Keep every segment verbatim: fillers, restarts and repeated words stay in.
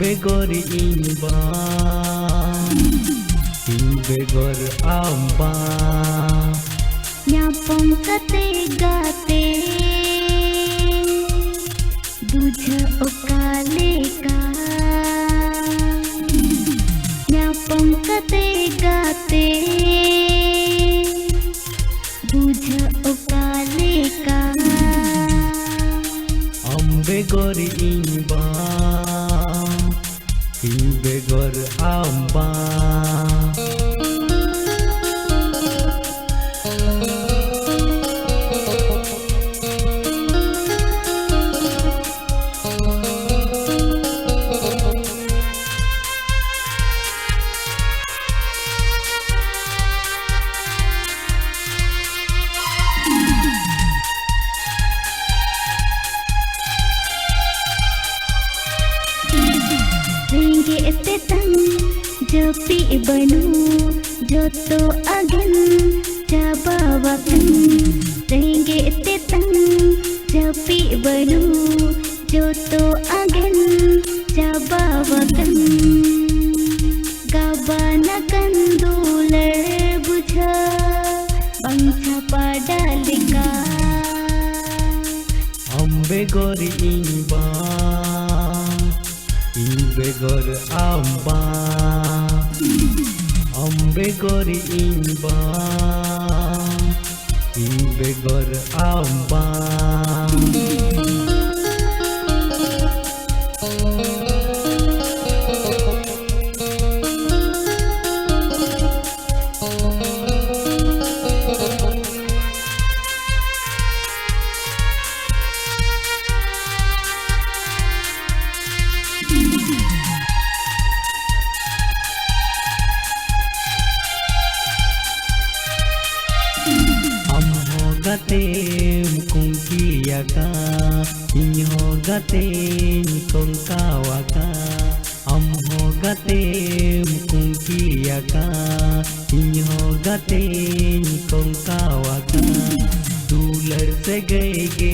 ᱵᱮᱜᱚᱨ ᱤᱧ ᱵᱟᱝ, ᱤᱧ ᱵᱮᱜᱚᱨ ᱟᱢ ᱵᱟᱝ᱾ ᱧᱟᱯᱟᱢ ᱠᱟᱛᱮ ᱜᱟᱛᱮ ᱵᱩᱡᱷᱟᱹᱜ ᱚᱠᱟ ᱞᱮᱠᱟ? ᱧᱟᱯᱟᱢ ᱠᱟᱛᱮ ᱜᱟᱛᱮ ᱵᱩᱡᱷᱟᱹᱜ ᱚᱠᱟ ᱞᱮᱠᱟ? ᱟᱢ ᱵᱮᱜᱚᱨ ᱤᱧ ᱵᱟᱝ, ᱤᱧ ᱵᱮᱜᱚᱨ ᱟᱢ ᱵᱟᱝ᱾ ᱨᱮᱸᱜᱮᱡ ᱛᱮᱛᱟᱝ ᱡᱟᱹᱯᱤᱫ ᱵᱟᱹᱱᱩᱜ, ᱡᱚᱛᱚ ᱟᱜᱮᱱ ᱪᱟᱵᱟᱣᱟᱠᱟᱱ᱾ ᱨᱮᱸᱜᱮᱡ ᱛᱮᱛᱟᱝ ᱡᱟᱹᱯᱤᱫ ᱵᱟᱹᱱᱩᱜ, ᱡᱚᱛᱚ ᱟᱜᱮᱱ ᱪᱟᱵᱟᱣᱟᱠᱟᱱ᱾ ᱜᱟᱵᱟᱱᱟᱠᱟᱱ ᱫᱩᱞᱟᱹᱲ ᱵᱩᱡᱷᱟᱹᱣ ᱵᱟᱝ ᱪᱷᱟᱯᱟᱰᱟ ᱞᱮᱠᱟ᱾ ᱟᱢ ᱵᱮᱜᱚᱨ ᱤᱧ ᱵᱟᱝ, ᱤᱧ ᱵᱮᱜᱚᱨ ᱟᱢ ᱵᱟᱝ᱾ ᱟᱢ ᱵᱮᱜᱚᱨ ᱤᱧ ᱵᱟᱝ, ᱤᱧ ᱵᱮᱜᱚᱨ ᱟᱢ ᱵᱟᱝ᱾ ᱟᱢ ᱦᱚᱸ ᱜᱟᱛᱮᱢ ᱠᱩᱝᱠᱤᱭᱟᱠᱟ, ᱤᱧ ᱦᱚᱸ ᱜᱟᱛᱮᱧ ᱠᱚᱝᱠᱟᱣᱟᱠᱟ᱾ ᱟᱢ ᱦᱚᱸ ᱜᱟᱛᱮᱢ ᱠᱩᱝᱠᱤᱭᱟᱠᱟ, ᱤᱧ ᱦᱚᱸ ᱜᱟᱛᱮᱧ ᱠᱚᱝᱠᱟᱣᱟᱠᱟ᱾ ᱫᱩᱞᱟᱹᱲ ᱥᱟᱹᱜᱟᱹᱭ ᱜᱮ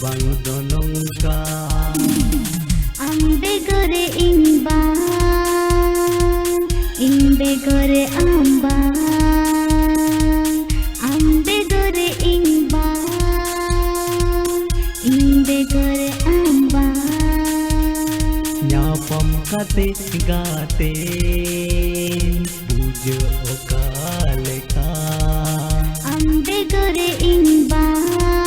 ᱵᱟᱝ ᱫᱚ ᱱᱚᱝᱠᱟ᱾ ᱟᱢ ᱵᱮᱜᱚᱨ ᱤᱧ ᱧᱟᱯᱟᱢ ᱠᱟᱛᱮ ᱜᱟᱛᱮ ᱵᱩᱡᱷᱟᱹᱜ ᱚᱠᱟ ᱞᱮᱠᱟ᱾ ᱟᱢ ᱵᱮᱜᱚᱨ ᱤᱧ ᱵᱟᱝ